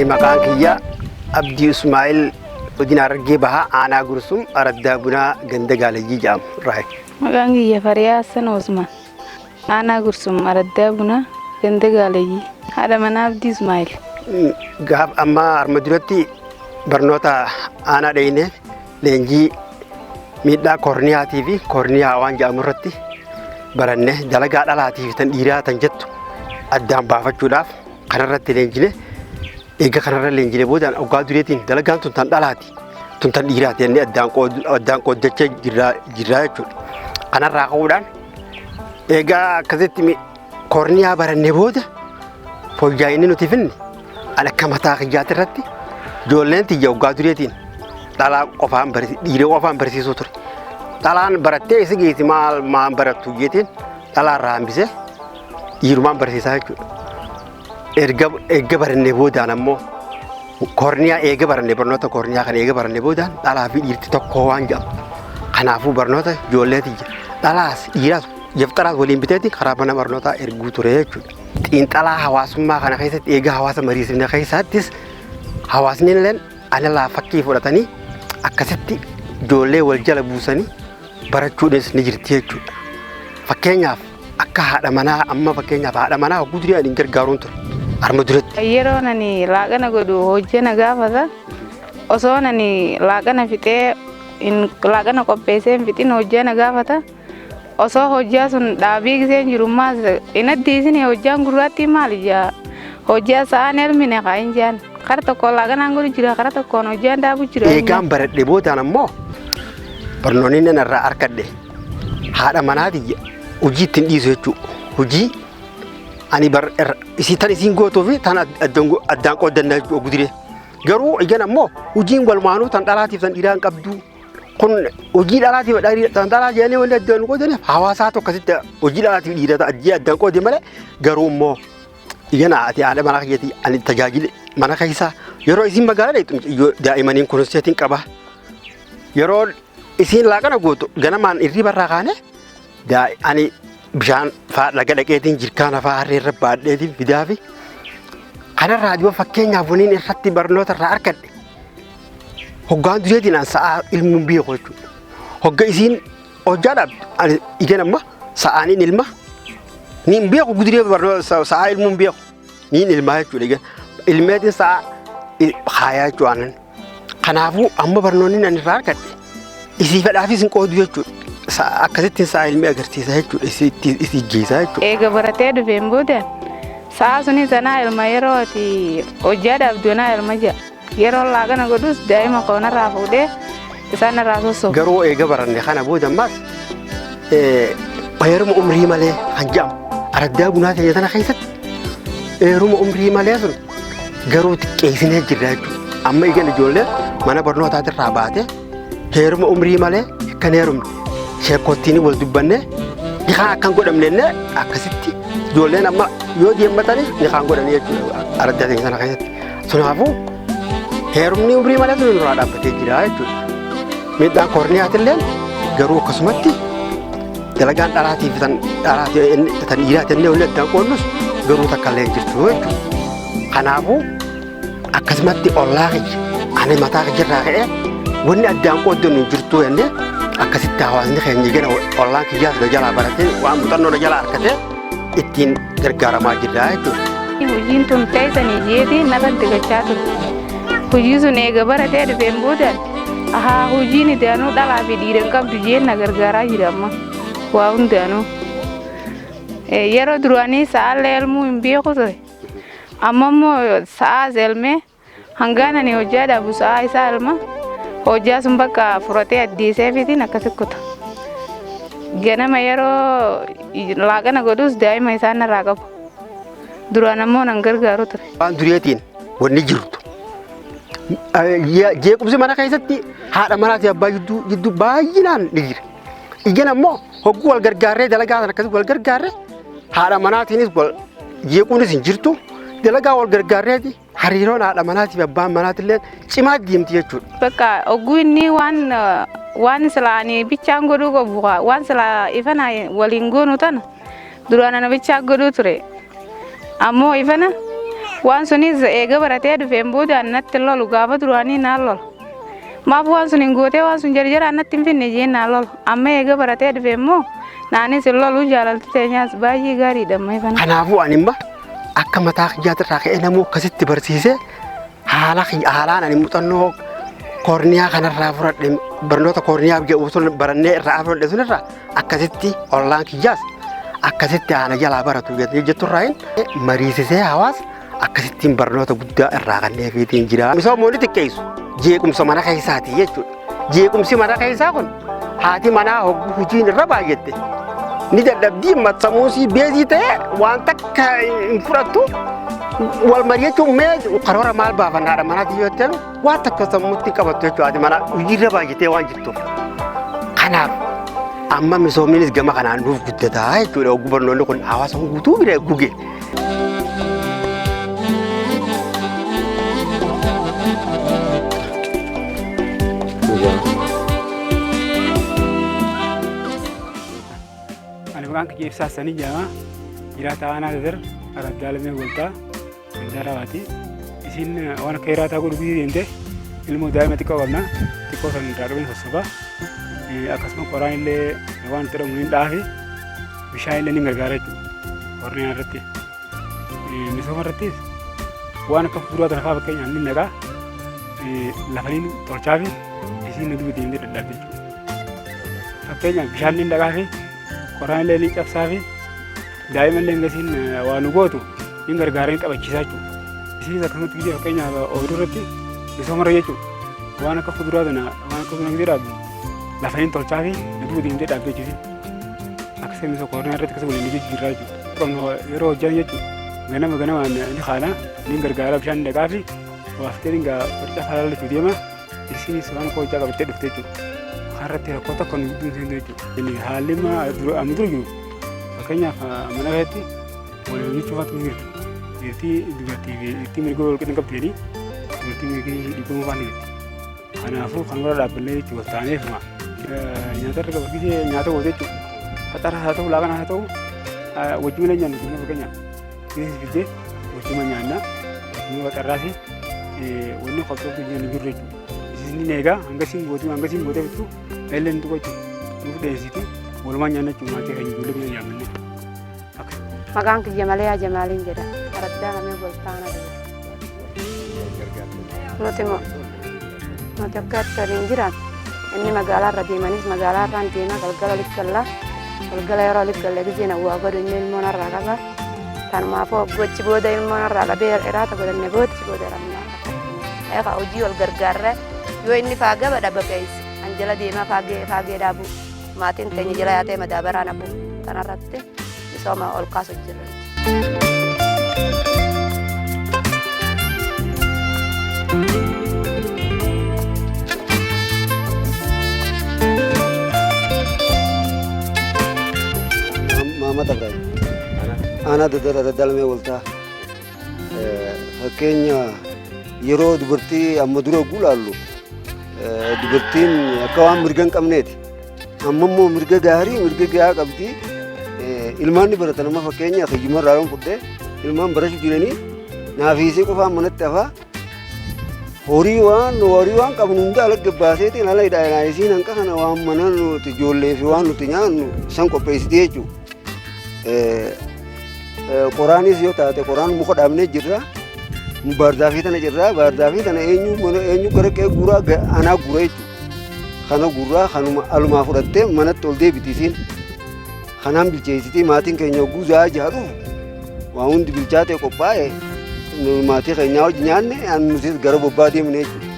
Ani maqaan kiyya Abdii Ismaa'il, godina Harargee Bahaa, aanaa Gursum, araddaa Bunaa, ganda Gaalayyii jedhamu irraa. Maqaan kiyya Fariyaa Hassan Osman. Aanaa Gursum, araddaa Bunaa, ganda Gaalayyii. Haadha manaa Abdii Ismaa'il. Gaaf amma arma duratti barnoota aanaa dheyne, leenjii miidhaa koorniyaatii fi koorniyaa waan jedhamu irratti baranne, dalagaa dhalaatii fi tan dhiiraa tan jettu addaan baafachuudhaaf kanarratti leenjine. Eega kanarra leenjine boodaan oggaa dureetiin dalagaan tun tan dhalaati, tun tan dhiiraati jennee addaan qooddachaa jirraa jechuudha. Kanarraa ka'uudhaan eegaa akkasitti koorniyaa baranne booda fooyya'inni nuti finne, ani akka mataa kiyyaatti irratti ijoolleen tiyya oggaa dureetiin dhalaa qofaan dhiira qofaan barsiisuu ture. Dhalaan barattee isi geessi maal maan barattu jeetiin dhalaa irraa hambisee dhiirumaan barsiisaa jechuudha. Erga barannee boodaan ammoo koorniyaa eega baranne, barnoota koorniyaa kana eega baranne boodaan dhalaa fi dhiirti tokko waan jedhamu. Kanaafuu barnoota ijoollee tiyya dhalaas dhiiraas daftaraas waliin biteeti karaa mana barnootaa erguu ture jechuudha. Xiinxalaa hawaasummaa kana keessatti eega hawaasa mariisifne keessattis hawaasni illee analaa fakkii fudhatanii akkasitti ijoollee wal jala buusanii barachuudhis ni jirti jechuudha. Fakkeenyaaf akka haadha manaa, amma fakkeenyaaf haadha manaa hogguu durii ani hin gargaaruun ture arma duratti. Yeroo ani laaqana godhu hojjana gaafata. Osoo ani laaqana fixee laaqana qopheessee hin fixin hojjana gaafata. Osoo hojjaa sun dhaabii giseen jiru maas hin addiisine, hojjaan gurraattii maali jaa, hojjaa sa'aan elmine haa hin jaan, kara tokkoon laaqanaan godhu jira, kara tokkoon hojjaan dhaabu jira. Eegaan baradhe boodaan ammoo barnoonni inni irraa argadhe haadha manaati hojii ittiin dhiisu jechuudha. Hojii ani bar isii tan isiin gootuu fi tan addaan qooddanna jechuudha guduree. Garuu egan ammoo hojiin walumaanuu tan dhalaatiif tan dhiiraa hin qabdu. Kun hojii dhalaatiif tan dhalaa jedhanii wanti addaan qoodaniif hawaasaa tokko asitti hojii dhalaatiif dhiiraa ajjee addaan qoode malee, garuu immoo egan ati haadha manaa kiyyatii ani tajaajila mana keessaa yeroo isiin magaalaa dheettu daa'imaniin kunuunseetiin qaba. Yeroo isiin laaqana gootu ganamaan hirriba irraa kaane ani bishaan faa laga dhaqeetiin jirkaana faa harree irra baadheetiin fidaa fi kanarraa dhiyoo fakkeenyaaf waniin irratti barnoota irraa argadhe, hoggaan dureetiin an sa'aa ilmuun beeku jechuudha. Hogga isiin hojjaa dhaabdu ani igan amma sa'aaniin ilma niin beeku, guduree barnoota sa'aa ilmuun beeku niin ilmaa jechuudha, igan ilmeetiin sa'aa haayaa jechuudha aannan. Kanaafuu amma barnoonni ani irraa argadhe isii fedhaafis hin qoodu jechuudha. Akkasittiin sa'a ilmi agarsiisa jechuudha. Isii geessaa jechuudha. Eega baratee dhufeen booda sa'a suni sanaa ilma, yeroo ati hojjaa dhaabdu naa ilma ja'a. Yeroo laaqana godhus daa'ima koonarraa fuudhee isaan irraa sossoobu. Garuu eega baranne kana booda ammaas heeruma umrii malee kan jedhamu araddaa Bunaa keenya tana keessatti heeruma umrii malee sun garuu xiqqeessinee jirra jechuudha. Amma eegan ijoolleen mana barnootaatirraa baatee heeruma umrii malee akkan heerumne sheekottiin wal dubbanne, nikaan akkan godhamne illee akkasitti ijoolleen amma yoo deemmatanii nikaan godhanii jechuudha araddaa keenya sana keessatti. Kanaafuu heerumni umrii malee sun nurraa dhaabbatee jira jechuudha. Miidhaan koorniyaatillee garuu akkasumatti dalagaan dhalaatiif tan dhalaatii tan dhiiraati illee walii addaan qoodnus garuu takka illee hin jirtu jechuudha. Kanaafuu akkasumatti ollaa kiyya ani mataa kiyyarraa ka'ee wanni addaan qooddannu hin jirtu jennee akkasitti hawaasni keenya gara ollaan kiyyaas na jalaa baratee waan muuxannoo na jalaa argatee ittiin gargaaramaa jirra jechuudha. Hojiin tun teessanii jeetii narratti gachaa turte. Hojii sun eega baratee dhufeen booda ahaa hojiin idaanuu dhalaa fi dhiira hin qabdu jeen na gargaaraa jira amma waa hundaanuu. Yeroo duraanii sa'aallee elmuu hin beeku ture. Amma immoo sa'aas elmee hangaan ani hojjaa dhaabu sa'aa isaa elma, hojjaa sun bakka furatee addeessee fitiin akkasi kuta. Ganama yeroo laaqana godhus daa'ima isaan narraa qabu. Duraan ammoo nan gargaaru ture. Waan dureetiin wanni jirtu jeequmsi mana keessatti haadha manaa fi abbaa jidduu baay'inaan ni jira. Ijjan ammoo hogguu wal gargaarree dalagaa sana akkasii wal gargaarree haadha manaatiinis wal jeequunis hin jirtu, dalagaa wal gargaarreeti hariiroon haadha manaatii fi abbaan manaatillee cimaa deemti jechuudha. Bakka ogguu inni waan silaa ani bichaan godhuu qabu, waan silaa ifana waliin goonu tana duraan ana bichaa godhuu ture. Ammoo ifana Waan sunis eega baratee dhufeen booda natti lolu gaafa duraanii naan lola. Maaf waan sun hin gootee waan sun jarjaraan natti hin finne jeen naan lolu. Amma eega baratee dhufe immoo naanis hin lolu jaalalti teenyaas baay'ee gaariidha amma kana. Kanaafuu ani imma akka mataa kiyyaatirraa ka'ee namuu akkasitti barsiisee haala haalaan ani muuxannoo koorniyaa kanarraa fudhadhe barnoota koorniyaa jedhu sun barannee irraa fudhadhe sunirraa akkasitti ollaan kiyyaas akkasitti aana jalaa baratu jetturraa hin mariisisee hawaasa akkasittiin barnoota guddaa irraa kanneefiitiin jira. Misoomni xiqqeessu jeequmsa mana keessaati jechuudha. Jeequmsi mana keessaa kun haati manaa hogguu hojiin irra baay'atte ni dadhabdii sammuusii beezii ta'e waan takka hin fudhattu wal mari'achuun mee karoora maal baafanna haadha manaati yoo ta'u waan takka sammuutti qabattu jechuudha haati manaa hojiirra baay'atee waan jirtuuf. Kanaaf amma misoomnis gama kanaan nuuf guddataa jechuudha hogguu barnoonni kun hawaasa guutuu bira guge. Ani maqaan kiyya Ibsaa Sanii jedhama. Jiraataa aanaa Dadar Araddaa Lamee Goltaa Gandaa Rawaati. Isiin waan akka hiraataa godhu biyya deemte ilmoo daa'ima xiqqoo qabna. Xiqqoo san irraa qabeen sossoba. Akkasuma qoraan illee waan itti godhamu ni dhaafi. Bishaan illee ni gargaara jechuudha. Horneen irratti. Misooma irrattis waan akka fuduraa tana fa'aa fakkeenyaaf ni naqaa. Lafa ni tolchaafi isiin nu duuba deemtee dadhabde jechuudha. Fakkeenyaaf bishaan ni dhaqaafi qoraan illee ni cabsaafi daa'ima illee gasiin waa nu gootu ni gargaara ni taphachiisaa jechuudha. Isinis akkasumatti gisee fakkeenyaaf ooyiruu irratti misooma irra jechuudha. Waan akka fuduraa tana waan akka fuduraa gisee dhaabdu lafa ni tolchaafi nu duuba deemtee dhaabde jechuudha. Akkasuma misooma qoraan irratti akkasuma waliin jijjiirraa jechuudha. Yeroo hojjan jechuudha. Ganama ganamaan ni kaana ni gargaara bishaan ni dhaqaafi waaftee ni farca falaalachuu deema. Isinis waan akka hojjaa qabattee dhufte jechuudha. Kanarratti rakkoo tokko nu gidduu hin seentu jechuudha. Haalli amma dura jiru fakkeenyaaf mana keessatti wal hojjechuu fa'aatu hin jirtu. Dhiirtii dubartii fi dhiirtii mirga wal qixa hin qabdu jedhanii dubartii mirga dhiibbamuu fa'aa ni jirti. Kanaafuu kan warra dhaabballee jechuudha wal taaneef nyaata irra qabu nyaata goote jechuudha. Faxaras haa ta'u laaqana haa ta'u wajjuma nyaannu jechuudha fakkeenyaaf. Isinis fiddee wajjuma nyaanna wajjuma faxarraas wanni qophooftu jiru jiru jechuudha. Isinis ni eegaa hanga isiin gootee fixxu illee ni tuqu jechuudha. Nuuf dhiyeessiti walumaan nyaanna jechuudha maatii keenya ijoollee keenya yaamannee. Maqaan kiyya Maliyaa Jamaaliin jedha. Araddaa Lamee Goltaana jedha. Nuti immoo nuti akka itti waliin jiraan inni magaalaarra deemanis magaalaarraan deema galgala walitti galla. Galgala yeroo walitti galle gisee na waa godhu inni ilmoo narraa qaba. Kanumaafuu gochi booda ilmoo narraa qabee iraata godhanne booda booda ramnaa. Egaa hojii wal gargaarra yoo inni faaga badha baqeessa. An jala deemaa faagee faagee dhaabu. Maatiin teenya jala yaatee madaabaraan hafu. Kanarratti misooma ol kaasu jirra. Maamad Ibrahim. Aanaa Dadar Araddaa Lamee Waltaa. Fakkeenya yeroo dubartii amma dura gulaallu dubartiin akka waan mirga hin qabneeti. Amma immoo mirga gaarii mirga gahaa qabdi. Ilmaan ni baratan amma fakkeenyaaf hiyyummaa irraa yoon fudhee ilmaan barachuu jiranii naafiisee qofaan manatti hafaa. Horii waan qabnu hunda ala gabbaaseetiin ala hidhaa isiin hanqa kana waan mana nuti ijoollee fi waan nuti nyaannu san qopheessiti jechuudha. Qoraanis yoo taate qoraan muka dhaabnee jirra. Baardaafii tana jirra. Baardaafii tana eenyu mana eenyu gara qe'ee guuraa anaa guura jechuudha. Kana guuraa kanuma alumaa fudhattee manatti ol deebiti isiin. Kanaan bilcheessitii maatiin keenya hogguu za'a jaha dhufu waa hundi bilchaatee qophaa'e maatii keenyaa hojii nyaanne nutis gara bobbaa deemne jechuudha.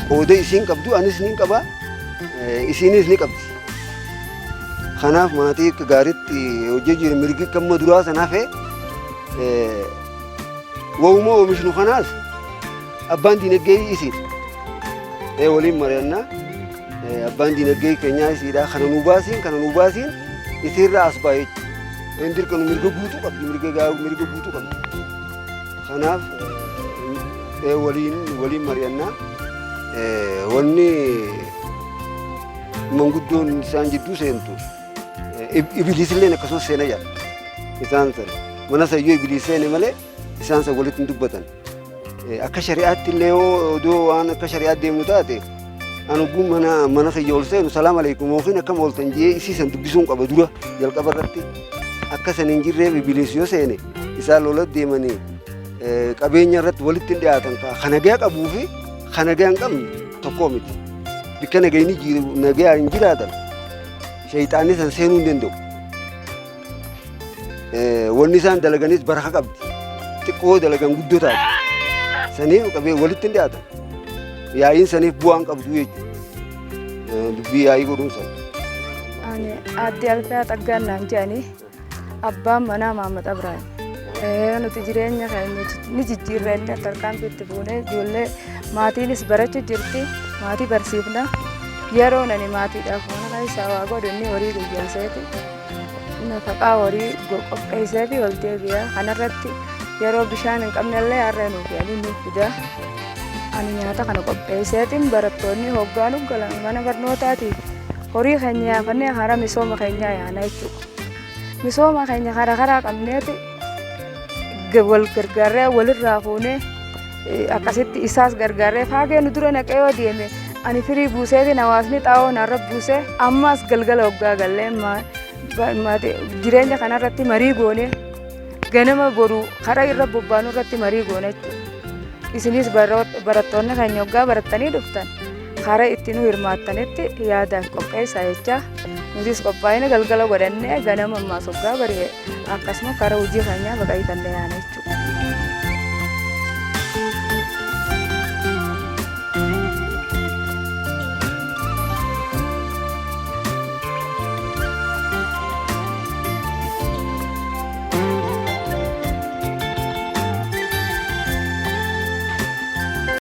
Qooda isiin qabdu anis ni qaba isiinis ni qabdi. Kanaaf maatii akka gaariitti hojii jiru mirgi akka amma duraa sana hafe waa'uma oomishnu kanaas abbaan diinagdee isiidha. Waliin mari'annaa abbaan diinagdee keenyaa isiidha. Kana nuu baasiin kana nuu baasiin isiirraa as ba'a jechuudha. Inni dirqama mirga guutuu qabdi mirga mirga guutuu qabdi. Kanaaf waliin mari'annaa wanni manguddoon isaan jidduu seentu ibiliisillee akkasumas seena jira. Isaan sana mana sayyoo ibiliis seene malee Isaan san walitti hin dubbatan. Akka shari'aatti illee yoo odoo waan akka shari'aatti deemnu taate, ani ogguun mana kiyya ol seenu "Salaam aleekum" yookiin "Akkam ooltan" jee isii san dubbisuun qaba dura jalqaba irratti. Akka san hin jirree bibileessu yoo seene, isaan lola deemanii qabeenya irratti walitti hin dhiyaatan. Kan nagaa qabuu fi kan nagaa hin qabne tokkoo miti. Bikka nagayni jiru nagaa hin jiraatan, shayxaanni san seenuu hin danda'u. Wanni isaan dalaganis baraka qabdi. Xiqqoo dalagan guddoo taati. Saniif qabee walitti hin dhiyaatan. Yaa'iin saniif bu'aan qabdu jechuudha. Dubbii yaa'ii godhuun sana. Ani aadde Alfiyaa Xaggaan naan jedhanii, abbaan manaa Mahammad Abrahaam. Nuti jireenya keenya ni jijjiirra inni tarkaanfii itti fuunee, ijoollee maatiinis barachuu jirti, maatii barsiifna. Yeroo ani maatiidhaaf mana keessaa waa godhu, inni horii guyyaaseeti nafaqaa horii qopheessee fi ol deebi'a. Kanarratti yeroo bishaan hin qabnellee harree nuuf yaanii nuuf fida. Ani nyaata kana qopheesseetiin barattoonni hoggaanu galan mana barnootaatiif horii keenya yaafannee hara misooma keenyaa yaana jechuudha. Misooma keenya karaa karaa qabneeti wal gargaarree, walirraa fuunee, akkasitti isaas gargaarree, faagee nu dura naqee yoo deeme, ani firii buuseetiin hawaasni xaa'oo narra buusee, ammas galgala hoggaa gallee jireenya kanarratti marii goone, ganama boru karaa irra bobbaanu irratti marii goone jechuudha. Isinis barattoonni keenya hoggaa barattanii dhuftan karaa itti nu hirmaattanitti yaadaan qopheessaa jechaa, nutis qophaa'ina galgala godhannee ganama ammaas hoggaa bari'e akkasuma karaa hojii keenyaa baqayfannee yaana jechuudha.